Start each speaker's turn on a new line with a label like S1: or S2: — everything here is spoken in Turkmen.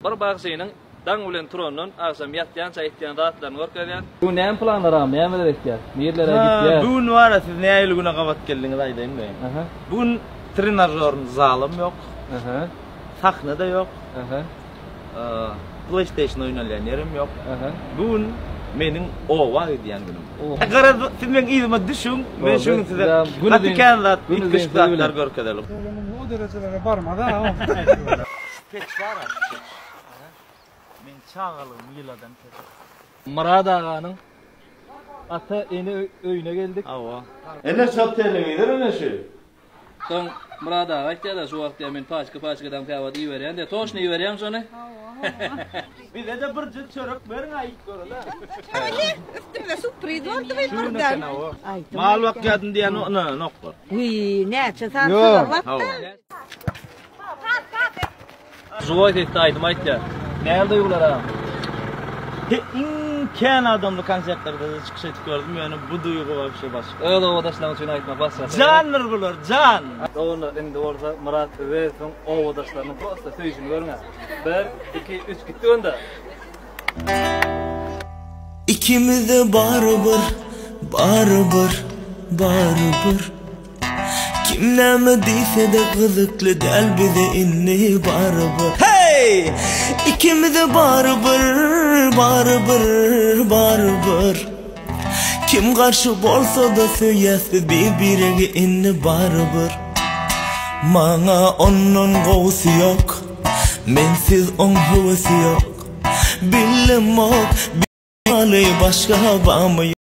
S1: Bir bagşynyň daň bilen turandan agşam ýatýança etýän zatlaryny görkezýär. Bu gün näme planlar agam, nämeler etýär? Nirelere gitýär?
S2: Bu gün bara siz nähili güne gabat geldiňiz aýdaýynmy? Bu gün trenažorny zalym ýok. Sahna-da ýok. PlayStation oýnalýan ýerem ýok. Bu gün meniň oba gidýän günüm. Garaz siz meň yzyma düşüň, men şu gün size gaty kän zat, üýtgeşik zatlar görkezelim.
S3: O derejelere barmaz-a.
S2: Peç bar-a, şu peç. Meň çagalygymy ýyladan peç.
S1: Myrat aganyň ata ene öýüne geldik.
S2: Hawa. Ene şo telewizor ene şu.
S1: Soň Myrat aga aýtýar-da şu wagt diýýär men paçka paçkadan käwagt iberýän diýýär. Toşny iberýäňmi şony?
S4: Hawa, hawa.
S2: Bize-de birje çörek beriň-ä iýip göreli.
S4: Öyle üstümize sürpriz boldy bu birden.
S2: Mal bakýadym diýen ynananoklar.
S4: Wiý, näçe sany sygyr bakdy?
S1: Žiwoý sesde aýdym aýtýar. Nähili duýgular agam?
S2: Iň kän adamly konsertlerde-de çykyş edip gördüm, ýöne bu duýgy wapşe başga.
S1: Öz obadaşlaryň üçin aýtmak başgaça.
S2: Jandyr bular, jan!
S1: Doganlar indi bolsa Myrat Öwezowyň obadaşlarynyň prosta söýüşini görüň-ä. Bir, iki, üç gitdik onda.
S5: Ikimize barybir, barybir, barybir Kim näme diýsede gyzykly däl bize indi barybir Hey! Ikimize barybir, barybir, barybir Kim garşy bolsada söýýäs biz bir-biregi indi barybir Maňa ondan gowusy ýok Mensiz oň höwesi ýok Bilemok, ýaly başga bamy.